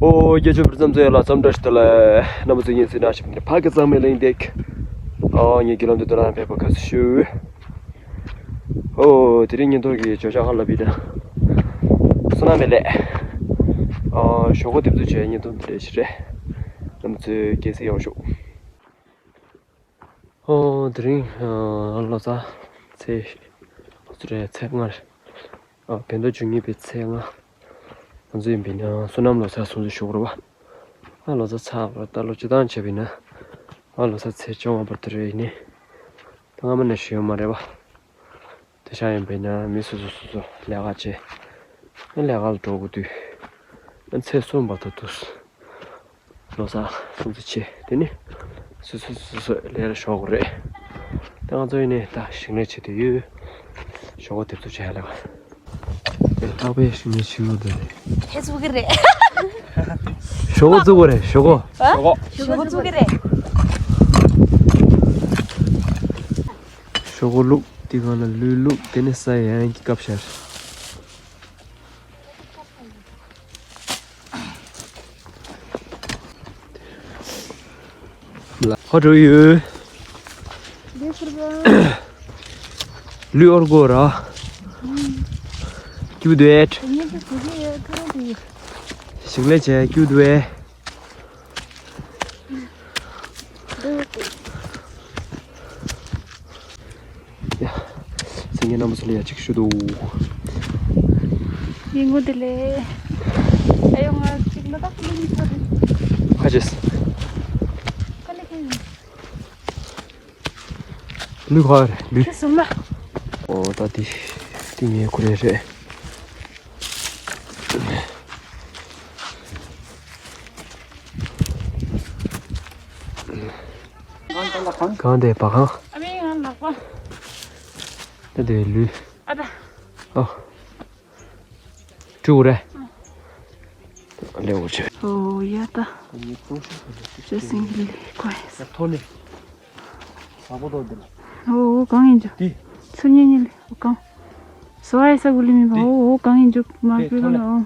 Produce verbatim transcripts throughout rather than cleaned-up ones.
ཨོ་རྒྱལ་སྤྱི་བར་མཚམས་ཚོས་ལ་འཚམས་འདྲི་ཞུ་ལ། རྣམ་པ་ཚོ་ཉིན་སྲིད་ནང་ཞིག་ཕ་གི་གཙང་མའི་གླིང་འདེགས། ཨོ་ངའི་དགེ་སློང་དུ་དོ་ན་ཕེབས་པ་ཁ་སུ་ཞུ། ཨོ་དེ་རིང་ཉིན་ཐོག་གི་བརྗོད་བྱ་ཧ་ལ་བི་ད་བསོད་ནམས་མེད་ལས། ཨོ་ཞོགས་པ་དེབ་ཚོ་བྱས་ཉིན་ཐོག་འདི་རེད་ཞིག་རེད། རྣམ་པ་ཚོས་རྒྱལ་སྲིད་ཡོང་ཤོག་ཨོ་དེ་རིང་ཨ་ལོ་གསར་ཚེས་ཨོ་ཚེ་རེད་ཚེས་ལྔ་རེད། ཨ་བོད་ཟླ་བཅུ་གཉིས་པའི་ཚེས་ལྔ། ང་ཚོ་ཡིན་པས་ན་བསོད་ནམས་ལོ་གསར་སྲུང་བརྩི་ཞུ་དགོས་རེད་པ། ཨ་ལོ་གསར་ཚར་བ་ད་ལོ་སྤྱི་བཏང་བྱས་པས་ན་ཨ་ལོ་གསར་ཚེས་བཅོ་ལྔ་བར་དུ་རེད་ཡིན་ནི། ད་སྔ་མ་ནས་ཞུ་ཡོད་མ་རེད་པ། དེ་ཤ་ཡིན་པས་ན་མི་སོ་སོ་སོ་སོ་ལས་ཀ་བྱེད། ཨ་ལས་ཀ་ལ་འགྲོ་དགོས་དུས། ཨ་ཚེས་གསུམ་བར་དུ་འདུག་ལོ་གསར་སྲུང་བརྩི་བྱེད་དེ་ནི། སོ་སོ་སོ་སོ་ལས་ལ་ཞོག་དགོས་རེད། ད་ང་ཚོ་ཡིན་ནས་ད་ཞིང་ལས་བྱེད་དུ་ཡོད། ཞོགས་པ་དེབ་ཚོ་བྱས་ལ། དེ་ལྷག་པའི་ཞིང་ལས་བྱེད་དགོས་དེ་རེད། ཧེ་ཚུགས་ཀྱི་རེད། ཞོགས་པ་བཙུགས་པ་རེད་ཞོགས་པ། ཞོགས་པ་བཙུགས་ཀྱི་རེད། ཞོགས་པ་བླུགས་དེ་གང་ལ་ལུས་བླུགས་དེ་ནི་ས་ཡང་གི་སྐབས་ཤར། ཧོ་འགྲོ་ཡོད། ལུས་ཨོར་གོ་ར། ཀྱུ་དུ་ཨེ། ཞིག་ལས་བྱས་ཀྱུ་དུ་ཨེ། ཡ། སེང་གེ་རྣམ་པ་ཚོ་ལ་ཡ་གཅིག་ཞུ་དོ། ཡིན་ངོ་དེ་ལས། ཨ་ཡོ་ང་གཅིག་ལ་ད་ཀུ་ལི་མི་ཚོ་རེད། ཁ་ཅེས། ཀ་ལི་ཀ་ཡིན། ལུས་ཁ་རེད་ལུས། ཁྱི་སུམ་ལ། ཨོ་ད་དེ་དེ་ངའི་ཁུ་རེ་རེད། གང་དེ་བ་གང་། ཨ་མའི་ང་ལག་པ། ད་དེ་ལུས། ཨ་ད། ཨོ། ཀྲུའུ་རེ། ལེའུ་ཆེ། ཨོ་ཡ་ད། ཅེ་སིང་ལི་ཀོ་ཡེ། ཐོ་ནི། ས་པོ་ཏོ་དེ་ལ། ཨོ་ཨོ་གང་ཡིན་ཅོ། དེ། ཚུར་ཉེ་ཉེ་ལི་ཨོ་གང་། སོ་ཨེ་ས་གུ་ལི་མི་བ་དེ། ཨོ་ཨོ་གང་ཡིན་ཅོ་མ་དེ་པི་ཐོ་ལ་ནི། ཨོ།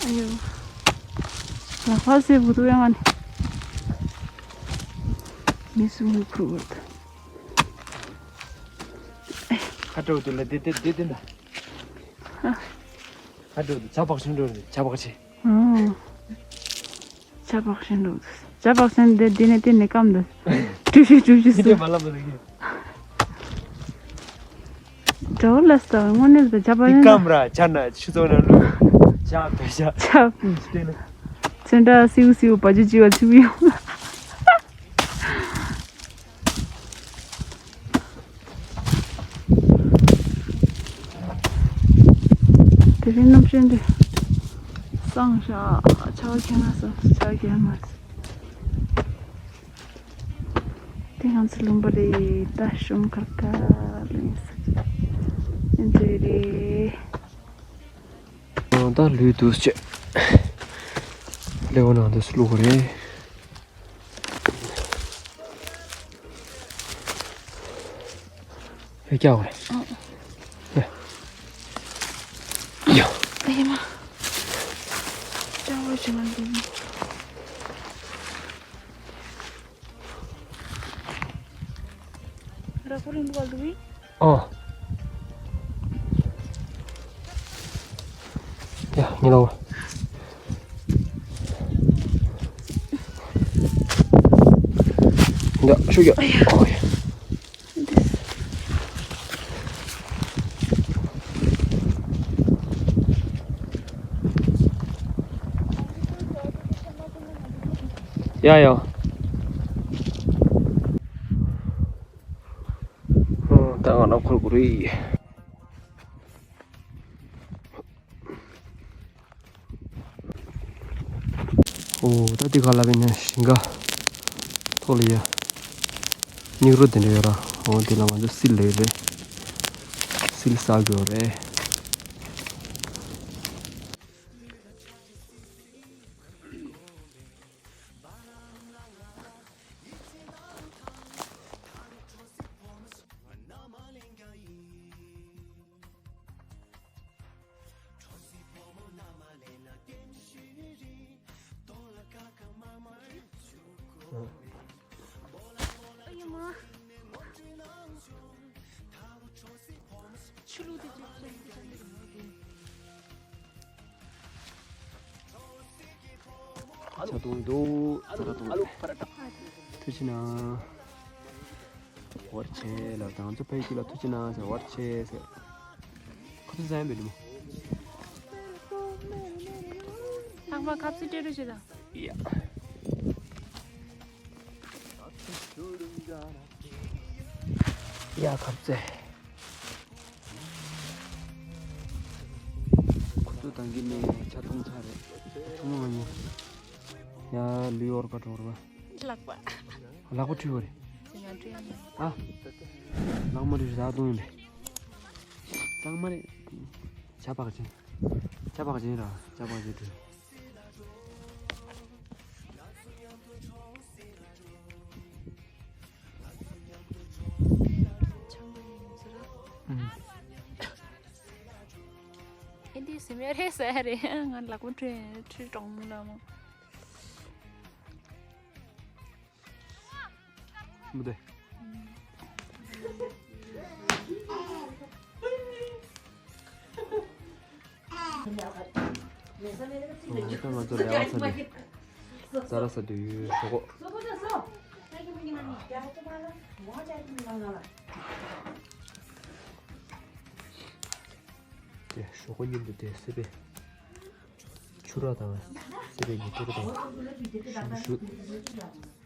ཨ་ཡོ། ལ་ཧ་སེ་བུ་ཏུ་ཡང་ཨ་ནི། མི་སུ་མི་ཁུ་བུ་ཏུ། ཁ་དྲོ་དུ་ལ་དེ་དེ་དེ་དེ་འདྲ། ཁ་དྲོ་དུ་ཇ་བག་ཤིང་འགྲོ་རེད་ཇ་བག་ཆེ། ཨང་། ཇ་བག་ཤིང་འགྲོ་དུ། ཇ་བག་ཤིང་འདི་འདི་ནས་དེ་ནས་སྐམ་འདུག་ཀྲུ་ཤུ་ཀྲུ་ཤུ་སུ། དེ་མ་ལབ་ལ་གི། ཇོ་ལ་སྟ་དངོས་གནས་ད་ཇ་བག་དེ་ཤིང་སྐམ་ར་ཇ་ན་ཆུ་ཚོགས་ན་ལུ། ཇ་བེ་ཇ། ཇ། དེ་ནས། ཚོན་ཁྲ་སིའུ་སིའུ་བ་ཇུ་ཇུ་བ་ཆུ་ཡོང་། དེ་རིང་གནམ་གཤིས་འདི་སངས་ཤག་ཆར་པ་ཁྱེར་མ་སོང་ཆར་པ་ཁྱེར་མ་སོང་། དེ་ང་ཚོ་ལུང་པ་རེད་ད་ཤོམ་ཁར་ཁ་ལེན་ས་ཨེ་འདྲ་རེད། ད་ལུས་འདུག་ཅེས་ལེའུ་ནང་དུ་བླུགས་པ་རེད། ཨེ་ཀྱ་བ་རེད། ཡ། ཨེ་མ། ཀྱ་བ་ཞིག་ང་འདུག་ར་ཁོ་རིང་པོ་འདུག་བི། ཨོ། ཡ་ཉི་ལོ། ཡ་ཤུ་ཡ། ཨོ་ཡ། ཡ་ཡ། ད་ང་ལ་འཁོར་དགོས་རེད། ཨོ་ད་འདི་ག་ལ་བས་ནས་ཞིང་ཁ་ཐོག་ལ་ཡ། སྙིགས་རོ་དེ་འདྲ་ཡོད་ར། ཨོ་འདི་ལ་ང་ཚོ་སིལ་ལས་རེད། སིལ་ཟ་དགོས་རེད། ཆུ་བླུགས་ཏེ་ཅིག་ཆ་གཏོང་འདུག་ཚ་ག་གཏོང་། ཐུགས་རྗེ་གནང་། བར་ཆད་ལ་དང་ཚོ་ཕ་ཡི་ཁྱི་ལ་ཐུགས་རྗེ་གནང་ཟེར། བར་ཆད་ཟེར། ཁོ་ཚོ་ཟ་ཡང་མེད་ལུ་མོ། ལྷག་པ་ཁབ་ཙེ་སྤྲད་རོགས་བྱེད་དང་། ཡ། ཡ་ཁབ་ཙེ། ཁོ་ཚོ་དང་གི་ནས་ཆ་ཐུང་ཆ་རེད། ཐུང་མ་ཉོ། ཡ་ལུས་འོར་ཀ་གྲོར་བ། ལག་པ། ལག་པ་འཁྲུད་པ་རེད། ང་འཁྲུད་ཡ་མེད། ཨ། ལག་མ་འཁྲུད་ཟ་བཏུང་ཡིན་པས། གཙང་མ་རེད། ཇ་བག་ཅན། ཇ་བག་ཅན་ར་ཇ་བག་ཅན་འཁྲུད། ཨེ་འདི་སེམས་ཡ་རེད་ཟ་ཡ་རེད། ང་ལག་པ་འཁྲུད་འཁྲུད་གྲོང་མོ་ལ་མོ། མི་དེ། ང་ཚོ་ལས་ཀ་ཚར་ཏེ་ཙ་ར་ཟ་དུས་ཞོག་ཁོག་དེ་ཞོག་ཁོག་མཉམ་དུ་དེ་སི་པན་ཆུ་ར་དང་སི་པན་གྱི་ཆུ་ར་དང་ཞུ་ཞུ།